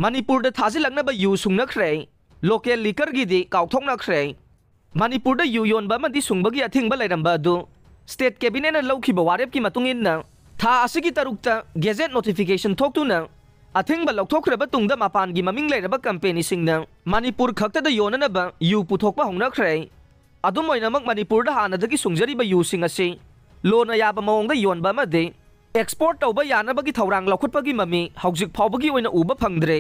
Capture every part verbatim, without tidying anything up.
ꯃꯅꯤꯄꯨꯔꯗ ꯊꯥꯖꯤꯜꯂꯛꯅꯕ U ꯁꯨꯡꯅꯈ꯭ꯔꯦ꯫ Local liquorꯒꯤꯗꯤ ꯀꯥꯎꯊꯣꯛꯅꯈ꯭ꯔꯦ꯫ ꯃꯅꯤꯄꯨꯔꯗ U ꯌꯣꯟꯕ ꯑꯃꯗꯤ ꯁꯨꯡꯕꯒꯤ ꯑꯊꯤꯡꯕ ꯂꯩꯔꯝꯕ ꯑꯗꯨ State Cabinetꯅ ꯂꯧꯈꯤꯕ ꯋꯥꯔꯦꯞꯀꯤ ꯃꯇꯨꯡ ꯏꯟꯅ ꯊꯥ ꯑꯁꯤꯒꯤ ꯇꯔꯨꯛꯇ Gazette notification ꯊꯣꯛꯇꯨꯅ ꯑꯊꯤꯡꯕ ꯂꯧꯊꯣꯛꯈ꯭ꯔꯕ ꯇꯨꯡꯗ ꯃꯄꯥꯟꯒꯤ ꯃꯃꯤꯡ ꯂꯩꯔꯕ ꯀꯝꯄꯦꯅꯤꯁꯤꯡꯅ ꯃꯅꯤꯄꯨꯔ ꯈꯛꯇꯗ ꯌꯣꯟꯅꯅꯕ ꯌꯨ ꯄꯨꯊꯣꯛꯄ ꯍꯧꯅꯈ꯭ꯔꯦ꯫ ꯑꯗꯨꯝ ꯑꯣꯏꯅꯃꯛ, ꯃꯅꯤꯄꯨꯔꯗ ꯍꯥꯟꯅꯗꯒꯤ ꯁꯨꯡꯖꯔꯤꯕ ꯌꯨꯁꯤꯡ ꯑꯁꯤ ꯂꯣꯅ ꯌꯥꯕ ꯃꯑꯣꯡꯗ ꯌꯣꯟꯕ ꯑꯃꯗꯤ export ꯇꯧꯕ ꯌꯥꯅꯕꯒꯤ ꯊꯧꯔꯥꯡ ꯂꯧꯈꯠꯄꯒꯤ ꯃꯃꯤ ꯍꯧꯖꯤꯛ ꯐꯥꯎꯕꯒꯤ ꯑꯣꯏꯅ ꯎꯕ ꯐꯪꯗ꯭ꯔꯦ꯫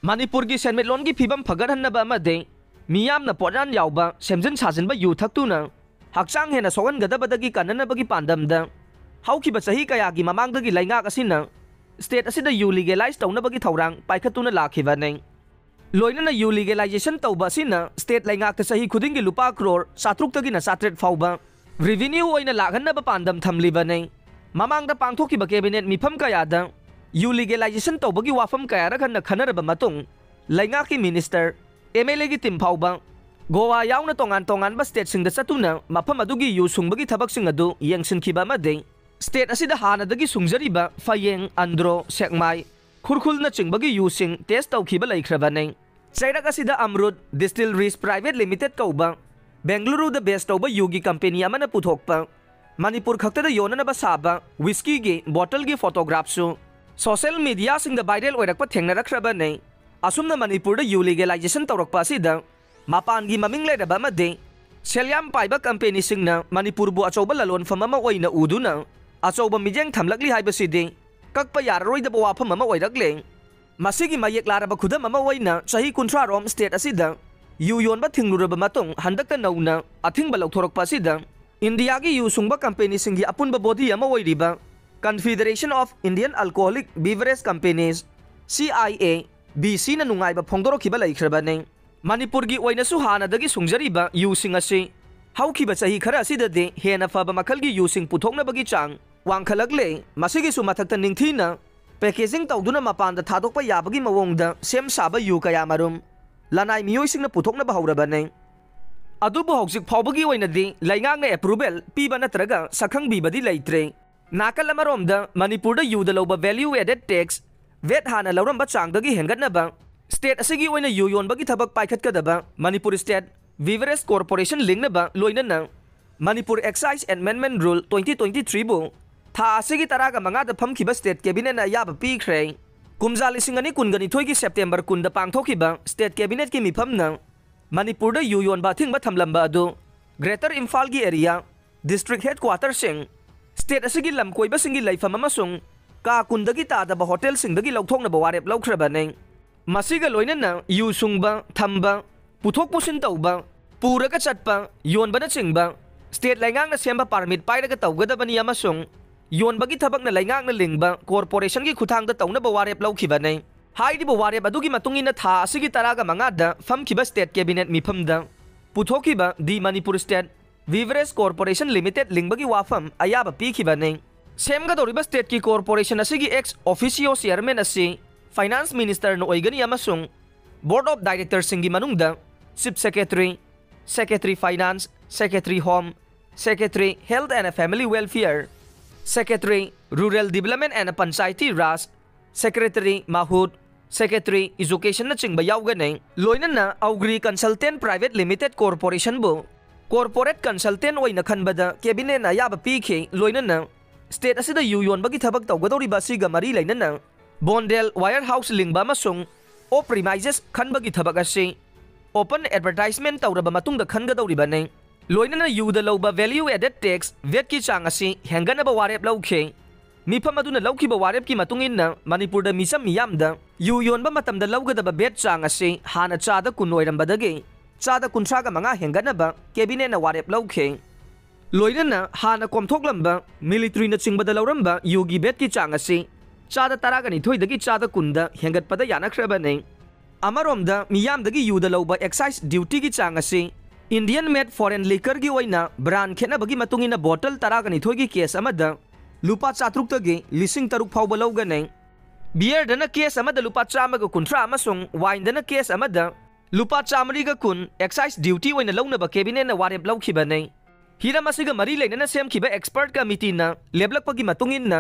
ꯃꯅꯤꯄꯨꯔꯒꯤ ꯁꯦꯟꯃꯤꯠꯂꯣꯟꯒꯤ ꯐꯤꯕꯝ ꯐꯒꯠꯍꯟꯅꯕ ꯑꯃꯗꯤ ꯃꯤꯌꯥꯝꯅ ꯄꯣꯠꯌꯥꯟ ꯌꯥꯎꯕ ꯁꯦꯝꯖꯤꯟ ꯁꯥꯖꯤꯟꯕ ꯌꯨ ꯊꯛꯇꯨꯅ ꯍꯛꯆꯥꯡ ꯍꯦꯟꯅ ꯁꯣꯛꯍꯟꯒꯗꯕꯗꯒꯤ ꯀꯟꯅꯅꯕꯒꯤ ꯄꯥꯟꯗꯝꯗ ꯍꯧꯈꯤꯕ ꯆꯍꯤ ꯀꯌꯥꯒꯤ ꯃꯃꯥꯡꯗꯒꯤ ꯂꯩꯉꯥꯛ ꯑꯁꯤꯅ state ꯑꯁꯤꯗ ꯌꯨ legalize ꯇꯧꯅꯕꯒꯤ ꯊꯧꯔꯥꯡ ꯄꯥꯏꯈꯠꯇꯨꯅ ꯂꯥꯛꯈꯤꯕꯅꯤ꯫ ꯂꯣꯏꯅꯅ ꯌꯨ legalization ꯇꯧꯕ ꯑꯁꯤꯅ state ꯂꯩꯉꯥꯛꯇ ꯆꯍꯤ ꯈꯨꯗꯤꯡꯒꯤ ꯂꯨꯄꯥ ꯀ꯭ꯔꯣꯔ ꯆꯥꯇ꯭ꯔꯨꯛꯇꯒꯤꯅ ꯆꯥꯇ꯭ꯔꯦꯠ ꯐꯥꯎꯕ revenue ꯑꯣꯏꯅ ꯂꯥꯛꯍꯟꯅꯕ ꯄꯥꯟꯗꯝ ꯊꯝꯂꯤꯕꯅꯤ꯫ ꯃꯃꯥꯡꯗ ꯄꯥꯡꯊꯣꯛꯈꯤꯕ cabinet ꯃꯤꯐꯝ ꯀꯌꯥꯗ ꯌꯨ legalization ꯇꯧꯕꯒꯤ ꯋꯥꯐꯝ ꯀꯌꯥꯔꯛ ꯍꯟꯅ ꯈꯟꯅꯔꯕ ꯃꯇꯨꯡ, ꯂꯩꯉꯥꯛꯀꯤ minister, MLAꯒꯤ team ꯐꯥꯎꯕ ꯒꯣꯋꯥ ꯌꯥꯎꯅ ꯇꯣꯉꯥꯟ ꯇꯣꯉꯥꯟꯕ stateꯁꯤꯡꯗ ꯆꯠꯇꯨꯅ ꯃꯐꯝ ꯑꯗꯨꯒꯤ ꯌꯨ ꯁꯨꯡꯕꯒꯤ ꯊꯕꯛꯁꯤꯡ ꯑꯗꯨ ꯌꯦꯡꯁꯤꯟꯈꯤꯕ ꯑꯃꯗꯤ state ꯑꯁꯤꯗ ꯍꯥꯟꯅꯗꯒꯤ ꯁꯨꯡꯖꯔꯤꯕ ꯐꯌꯦꯡ, ꯑꯟꯗ꯭ꯔꯣ, ꯁꯦꯛꯃꯥꯏ, ꯈꯨꯔꯈꯨꯜꯅꯆꯤꯡꯕꯒꯤ ꯌꯨꯁꯤꯡ test ꯇꯧꯈꯤꯕ ꯂꯩꯈ꯭ꯔꯕꯅꯤ꯫ ꯆꯩꯔꯛ ꯑꯁꯤꯗ Amrut Distilleries Private Limited ꯀꯧꯕ ꯕꯦꯡꯒꯂꯨꯔꯨꯗ base ꯇꯧꯕ ꯌꯨꯒꯤ company ꯑꯃꯅ ꯄꯨꯊꯣꯛꯄ ꯃꯅꯤꯄꯨꯔ ꯈꯛꯇꯗ ꯌꯣꯟꯅꯅꯕ ꯁꯥꯕ whiskyꯒꯤ bottleꯒꯤ photographꯁꯨ social mediaꯁꯤꯡꯗ viral ꯑꯣꯏꯔꯛꯄ ꯊꯦꯡꯅꯔꯛꯈ꯭ꯔꯕꯅꯤ꯫ ꯑꯁꯨꯝꯅ ꯃꯅꯤꯄꯨꯔꯗ ꯌꯨ legalization ꯇꯧꯔꯛꯄ ꯑꯁꯤꯗ ꯃꯄꯥꯟꯒꯤ ꯃꯃꯤꯡ ꯂꯩꯔꯕ ꯑꯃꯗꯤ ꯁꯦꯜ ꯌꯥꯝ ꯄꯥꯏꯕ ꯀꯝꯄꯦꯅꯤꯁꯤꯡꯅ ꯃꯅꯤꯄꯨꯔꯕꯨ ꯑꯆꯧꯕ ꯂꯂꯣꯟꯐꯝ ꯑꯃ ꯑꯣꯏꯅ ꯎꯗꯨꯅ ꯑꯆꯧꯕ ꯃꯤꯠꯌꯦꯡ ꯊꯝꯂꯛꯂꯤ ꯍꯥꯏꯕꯁꯤꯗꯤ ꯀꯛꯄ ꯌꯥꯔꯔꯣꯏꯗꯕ ꯋꯥꯐꯝ ꯑꯃ ꯑꯣꯏꯔꯛꯂꯦ꯫ ꯃꯁꯤꯒꯤ ꯃꯌꯦꯛ ꯂꯥꯔꯕ ꯈꯨꯗꯝ ꯑꯃ ꯑꯣꯏꯅ ꯆꯍꯤ ꯀꯨꯟꯊ꯭ꯔꯥ ꯔꯣꯝ state ꯑꯁꯤꯗ ꯌꯨ ꯌꯣꯟꯕ ꯊꯤꯡꯂꯨꯔꯕ ꯃꯇꯨꯡ ꯍꯟꯗꯛꯇ ꯅꯧꯅ ꯑꯊꯤꯡꯕ ꯂꯧꯊꯣꯔꯛꯄ ꯑꯁꯤꯗ ꯏꯟꯗꯤꯌꯥꯒꯤ ꯌꯨ ꯁꯨꯡꯕ ꯀꯝꯄꯦꯅꯤꯁꯤꯡꯒꯤ ꯑꯄꯨꯟꯕ body ꯑꯃ ꯑꯣꯏꯔꯤꯕ Confederation of Indian Alcoholic Beverage Companies, CIABCꯅ ꯅꯨꯡꯉꯥꯏꯕ ꯐꯣꯡꯗꯣꯔꯛꯈꯤꯕ ꯂꯩꯈ꯭ꯔꯕꯅꯤ꯫ ꯃꯅꯤꯄꯨꯔꯒꯤ ꯑꯣꯏꯅꯁꯨ ꯍꯥꯟꯅꯗꯒꯤ ꯁꯨꯡꯖꯔꯤꯕ ꯌꯨꯁꯤꯡ ꯑꯁꯤ ꯍꯧꯈꯤꯕ ꯆꯍꯤ ꯈꯔ ꯑꯁꯤꯗꯗꯤ ꯍꯦꯟꯅ ꯐꯕ ꯃꯈꯜꯒꯤ ꯌꯨꯁꯤꯡ ꯄꯨꯊꯣꯛꯅꯕꯒꯤ ꯆꯥꯡ ꯋꯥꯡꯈꯠꯂꯛꯂꯦ꯫ ꯃꯁꯤꯒꯤꯁꯨ ꯃꯊꯛꯇ ꯅꯤꯡꯊꯤꯅ packaging ꯇꯧꯗꯨꯅ ꯃꯄꯥꯟꯗ ꯊꯥꯗꯣꯛꯄ ꯌꯥꯕꯒꯤ ꯃꯑꯣꯡꯗ ꯁꯦꯝ ꯁꯥꯕ ꯌꯨ ꯀꯌꯥꯃꯔꯨꯝ ꯂꯅꯥꯏ ꯃꯤꯑꯣꯏꯁꯤꯡꯅ ꯄꯨꯊꯣꯛꯅꯕ ꯍꯧꯔꯕꯅꯤ꯫ ꯑꯗꯨꯕꯨ ꯍꯧꯖꯤꯛ ꯐꯥꯎꯕꯒꯤ ꯑꯣꯏꯅꯗꯤ ꯂꯩꯉꯥꯛꯅ approval ꯄꯤꯕ ꯅꯠꯇ꯭ꯔꯒ ꯁꯛꯈꯪꯕꯤꯕꯗꯤ ꯂꯩꯇ꯭ꯔꯦ꯫ ꯅꯥꯀꯜ ꯑꯃꯔꯣꯝꯗ ꯃꯅꯤꯄꯨꯔꯗ ꯌꯨꯗ ꯂꯧꯕ value added tax ꯚꯦꯠ ꯍꯥꯟꯅ ꯂꯧꯔꯝꯕ ꯆꯥꯡꯗꯒꯤ ꯍꯦꯟꯒꯠꯅꯕ, ꯁ꯭ꯇꯦꯠ ꯑꯁꯤꯒꯤ ꯑꯣꯏꯅ ꯌꯨ ꯌꯣꯟꯕꯒꯤ ꯊꯕꯛ ꯄꯥꯏꯈꯠꯀꯗꯕ ꯃꯅꯤꯄꯨꯔ ꯁ꯭ꯇꯦꯠ ꯕꯤꯚꯔꯦꯖ ꯀꯣꯔꯄꯣꯔꯦꯁꯟ ꯂꯤꯡꯅꯕ, ꯂꯣꯏꯅꯅ Manipur excise amendment rule twenty twenty ꯊ꯭ꯔꯤꯕꯨ ꯊꯥ ꯑꯁꯤꯒꯤ ꯇꯔꯥꯒ ꯃꯉꯥꯗ ꯐꯝꯈꯤꯕ ꯁ꯭ꯇꯦꯠ ꯀꯦꯕꯤꯅꯦꯠꯅ ꯑꯌꯥꯕ ꯄꯤꯈ꯭ꯔꯦ꯫ ꯀꯨꯝꯖꯥ ꯂꯤꯁꯤꯡ ꯑꯅꯤ ꯀꯨꯟꯒ ꯅꯤꯊꯣꯏꯒꯤ ꯁꯦꯞꯇꯦꯝꯕꯔ ꯀꯨꯟꯗ ꯄꯥꯡꯊꯣꯛꯈꯤꯕ ꯁ꯭ꯇꯦꯠ ꯀꯦꯕꯤꯅꯦꯠꯀꯤ ꯃꯤꯐꯝꯅ ꯃꯅꯤꯄꯨꯔꯗ ꯌꯨ ꯌꯣꯟꯕ ꯑꯊꯤꯡꯕ ꯊꯝꯂꯝꯕ ꯑꯗꯨ ꯒ꯭ꯔꯦꯇꯔ ꯏꯝꯐꯥꯜꯒꯤ ꯑꯦꯔꯤꯌꯥ, ꯗꯤꯁꯇ꯭ꯔꯤꯛ ꯍꯦꯗꯀ꯭ꯋꯥꯇꯔꯁꯤꯡ, ꯁ꯭ꯇꯦꯠ ꯑꯁꯤꯒꯤ ꯂꯝ ꯀꯣꯏꯕꯁꯤꯡꯒꯤ ꯂꯩꯐꯝ ꯑꯃꯁꯨꯡ ꯀꯥ ꯀꯨꯟꯗꯒꯤ ꯇꯥꯗꯕ ꯍꯣꯇꯦꯜꯁꯤꯡꯗꯒꯤ ꯂꯧꯊꯣꯛꯅꯕ ꯋꯥꯔꯦꯞ ꯂꯧꯈ꯭ꯔꯕꯅꯤ꯫ ꯃꯁꯤꯒ ꯂꯣꯏꯅꯅ ꯌꯨ ꯁꯨꯡꯕ, ꯊꯝꯕ, ꯄꯨꯊꯣꯛ ꯄꯨꯁꯤꯟ ꯇꯧꯕ, ꯄꯨꯔꯒ ꯆꯠꯄ, ꯌꯣꯟꯕꯅꯆꯤꯡꯕ ꯁ꯭ꯇꯦꯠ ꯂꯩꯉꯥꯛꯅ ꯁꯦꯝꯕ ꯄꯥꯔꯃꯤꯠ ꯄꯥꯏꯔꯒ ꯇꯧꯒꯗꯕꯅꯤ ꯑꯃꯁꯨꯡ ꯌꯣꯟꯕꯒꯤ ꯊꯕꯛꯅ ꯂꯩꯉꯥꯛꯅ ꯂꯤꯡꯕ ꯀꯣꯔꯄꯣꯔꯦꯁꯟꯒꯤ ꯈꯨꯠꯊꯥꯡꯗ ꯇꯧꯅꯕ ꯋꯥꯔꯦꯞ ꯂꯧꯈꯤꯕꯅꯤ꯫ ꯍꯥꯏꯔꯤꯕ ꯋꯥꯔꯦꯞ ꯑꯗꯨꯒꯤ ꯃꯇꯨꯡ ꯏꯟꯅ ꯊꯥ ꯑꯁꯤꯒꯤ ꯇꯔꯥꯒ ꯃꯉꯥꯗ ꯐꯝꯈꯤꯕ ꯁ꯭ꯇꯦꯠ ꯀꯦꯕꯤꯅꯦꯠ ꯃꯤꯐꯝꯗ ꯄꯨꯊꯣꯛꯈꯤꯕ the Manipur state beverage corporation limited ꯂꯤꯡꯕꯒꯤ ꯋꯥꯐꯝ ꯑꯌꯥꯕ ꯄꯤꯈꯤꯕꯅꯤ꯫ ꯁꯦꯝꯒꯗꯧꯔꯤꯕ ꯁ꯭ꯇꯦꯠꯀꯤ ꯀꯣꯔꯄꯣꯔꯦꯁꯟ ꯑꯁꯤꯒꯤ ꯑꯦꯛꯁ ꯑꯣꯐꯤꯁꯤꯌꯣ ꯆꯤꯌꯔꯃꯦꯟ ꯑꯁꯤ ꯐꯥꯏꯅꯥꯟꯁ ꯃꯤꯅꯤꯁꯇꯔꯅ ꯑꯣꯏꯒꯅꯤ ꯑꯃꯁꯨꯡ ꯕꯣꯔꯗ ꯑꯣꯐ ꯗꯥꯏꯔꯦꯛꯇꯔꯁꯤꯡꯒꯤ ꯃꯅꯨꯡꯗ chief secretary, secretary finance, secretary home, secretary health and family welfare, secretary rural development and Panchayati Raj, secretary ꯃꯥꯍꯨꯠ, ꯁꯦꯀ꯭ꯔꯦꯇꯔꯤ ꯏꯖꯨꯀꯦꯁꯟꯅꯆꯤꯡꯕ ꯌꯥꯎꯒꯅꯤ꯫ ꯂꯣꯏꯅꯅ ꯑꯧꯒ꯭ꯔꯤ ꯀꯟꯁꯜꯇꯦꯟ ꯄ꯭ꯔꯥꯏꯚꯦꯠ ꯂꯤꯃꯤꯇꯦꯗ ꯀꯣꯔꯄꯣꯔꯦꯁꯟꯕꯨ ꯀꯣꯔꯄꯣꯔꯦꯠ ꯀꯟꯁꯜꯇꯦꯟ ꯑꯣꯏꯅ ꯈꯟꯕꯗ ꯀꯦꯕꯤꯅꯦꯠꯅ ꯑꯌꯥꯕ ꯄꯤꯈꯤ꯫ ꯂꯣꯏꯅꯅ ꯁ꯭ꯇꯦꯠ ꯑꯁꯤꯗ ꯌꯨ ꯌꯣꯟꯕꯒꯤ ꯊꯕꯛ ꯇꯧꯒꯗꯧꯔꯤꯕ ꯑꯁꯤꯒ ꯃꯔꯤ ꯂꯩꯅꯅ ꯕꯣꯟꯗꯦꯜ ꯋꯥꯌꯔ ꯍꯥꯎꯁ ꯂꯤꯡꯕ ꯑꯃꯁꯨꯡ ꯑꯣꯐ ꯄ꯭ꯔꯤꯃꯥꯏꯖꯦꯁ ꯈꯟꯕꯒꯤ ꯊꯕꯛ ꯑꯁꯤ ꯑꯣꯄꯟ ꯑꯦꯗꯚꯔꯇꯥꯏꯖꯃꯦꯟ ꯇꯧꯔꯕ ꯃꯇꯨꯡꯗ ꯈꯟꯒꯗꯧꯔꯤꯕꯅꯤ꯫ ꯂꯣꯏꯅꯅ ꯌꯨꯗ ꯂꯧꯕ ꯚꯦꯂ꯭ꯌꯨ ꯑꯦꯗꯦꯗ ꯇꯦꯛꯁ ꯚꯦꯠꯀꯤ ꯆꯥꯡ ꯑꯁꯤ ꯍꯦꯟꯒꯠꯅꯕ ꯋꯥꯔꯦꯞ ꯂꯧꯈꯤ꯫ ꯃꯤꯐꯝ ꯑꯗꯨꯅ ꯂꯧꯈꯤꯕ ꯋꯥꯔꯦꯞꯀꯤ ꯃꯇꯨꯡ ꯏꯟꯅ ꯃꯅꯤꯄꯨꯔꯗ ꯃꯤꯆꯝ ꯃꯤꯌꯥꯝꯗ ꯌꯨ ꯌꯣꯟꯕ ꯃꯇꯝꯗ ꯂꯧꯒꯗꯕ ꯚꯦꯠ ꯆꯥꯡ ꯑꯁꯤ ꯍꯥꯟꯅ ꯆꯥꯗ ꯀꯨꯟ ꯑꯣꯏꯔꯝꯕꯗꯒꯤ ꯆꯥꯗ ꯀꯨꯟꯊ꯭ꯔꯥꯒ ꯃꯉꯥ ꯍꯦꯟꯒꯠꯅꯕ ꯀꯦꯕꯤꯅꯦꯠꯅ ꯋꯥꯔꯦꯞ ꯂꯧꯈꯤ꯫ ꯂꯣꯏꯅꯅ ꯍꯥꯟꯅ ꯀꯣꯝꯊꯣꯛꯂꯝꯕ ꯃꯤꯂꯤꯇ꯭ꯔꯤꯅꯆꯤꯡꯕꯗ ꯂꯧꯔꯝꯕ ꯌꯨꯒꯤ ꯚꯦꯠꯀꯤ ꯆꯥꯡ ꯑꯁꯤ ꯆꯥꯗ ꯇꯔꯥꯒ ꯅꯤꯊꯣꯏꯗꯒꯤ ꯆꯥꯗ ꯀꯨꯟꯗ ꯍꯦꯟꯒꯠꯄꯗ ꯌꯥꯅꯈ꯭ꯔꯕꯅꯤ꯫ ꯑꯃꯔꯣꯝꯗ, ꯃꯤꯌꯥꯝꯗꯒꯤ ꯌꯨꯗ ꯂꯧꯕ ꯑꯦꯛꯁꯥꯏꯖ ꯗ꯭ꯌꯨꯇꯤꯒꯤ ꯆꯥꯡ ꯑꯁꯤ ꯏꯟꯗꯤꯌꯟ ꯃꯦꯗ ꯐꯣꯔꯦꯟ ꯂꯤꯀꯔꯒꯤ ꯑꯣꯏꯅ ꯕ꯭ꯔꯥꯟ ꯈꯦꯠꯅꯕꯒꯤ ꯃꯇꯨꯡ ꯏꯟꯅ ꯕꯣꯇꯜ ꯇꯔꯥꯒ ꯅꯤꯊꯣꯏꯒꯤ ꯀꯦꯁ ꯑꯃꯗ ꯂꯨꯄꯥ ꯆꯥꯇ꯭ꯔꯨꯛꯇꯒꯤ ꯂꯤꯁꯤꯡ ꯇꯔꯨꯛ ꯐꯥꯎꯕ ꯂꯧꯒꯅꯤ꯫ ꯕꯤꯌꯔꯗꯅ ꯀꯦꯁ ꯑꯃꯗ ꯂꯨꯄꯥ ꯆꯥꯝꯃꯒ ꯀꯨꯟꯊ꯭ꯔꯥ ꯑꯃꯁꯨꯡ ꯋꯥꯏꯟꯗꯅ ꯀꯦꯁ ꯑꯃꯗ ꯂꯨꯄꯥ ꯆꯥꯃꯔꯤꯒ ꯀꯨꯟ ꯑꯦꯛꯁꯥꯏꯖ ꯗ꯭ꯌꯨꯇꯤ ꯑꯣꯏꯅ ꯂꯧꯅꯕ ꯀꯦꯕꯤꯅꯦꯠꯅ ꯋꯥꯔꯦꯞ ꯂꯧꯈꯤꯕꯅꯤ꯫ ꯍꯤꯔꯝ ꯑꯁꯤꯒ ꯃꯔꯤ ꯂꯩꯅꯅ ꯁꯦꯝꯈꯤꯕ ꯑꯦꯛꯁꯄꯔꯠ ꯀꯃꯤꯇꯤꯅ ꯂꯦꯞꯂꯛꯄꯒꯤ ꯃꯇꯨꯡ ꯏꯟꯅ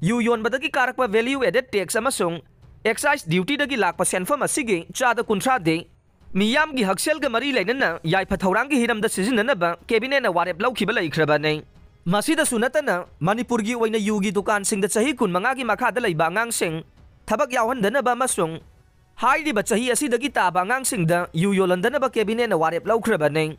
ꯌꯨ ꯌꯣꯟꯕꯗꯒꯤ ꯀꯥꯔꯛꯄ value added tax ꯑꯃꯁꯨꯡ excise duty ꯗꯒꯤ ꯂꯥꯛꯄ ꯁꯦꯟꯐꯝ ꯑꯁꯤꯒꯤ ꯆꯥꯗ ꯀꯨꯟꯊ꯭ꯔꯥꯗꯤ ꯃꯤꯌꯥꯝꯒꯤ ꯍꯛꯁꯦꯜꯒ ꯃꯔꯤ ꯂꯩꯅꯅ ꯌꯥꯏꯐ ꯊꯧꯔꯥꯡꯒꯤ ꯍꯤꯔꯝꯗ ꯁꯤꯖꯤꯟꯅꯅꯕ cabinet ꯅ ꯋꯥꯔꯦꯞ ꯂꯧꯈꯤꯕ ꯂꯩꯈ꯭ꯔꯕꯅꯤ꯫ ꯃꯁꯤꯗꯁꯨ ꯅꯠꯇꯅ ꯃꯅꯤꯄꯨꯔꯒꯤ ꯑꯣꯏꯅ ꯌꯨꯒꯤ ꯗꯨꯀꯥꯟꯁꯤꯡꯗ ꯆꯍꯤ ꯀꯨꯟꯃꯉꯥꯒꯤ ꯃꯈꯥꯗ ꯂꯩꯕ ꯑꯉꯥꯡꯁꯤꯡ ꯊꯕꯛ ꯌꯥꯎꯍꯟꯗꯅꯕ ꯑꯃꯁꯨꯡ ꯍꯥꯏꯔꯤꯕ ꯆꯍꯤ ꯑꯁꯤꯗꯒꯤ ꯇꯥꯕ ꯑꯉꯥꯡꯁꯤꯡꯗ ꯌꯨ ꯌꯣꯜꯍꯟꯗꯅꯕ cabinet ꯅ ꯋꯥꯔꯦꯞ ꯂꯧꯈ꯭ꯔꯕꯅꯤ꯫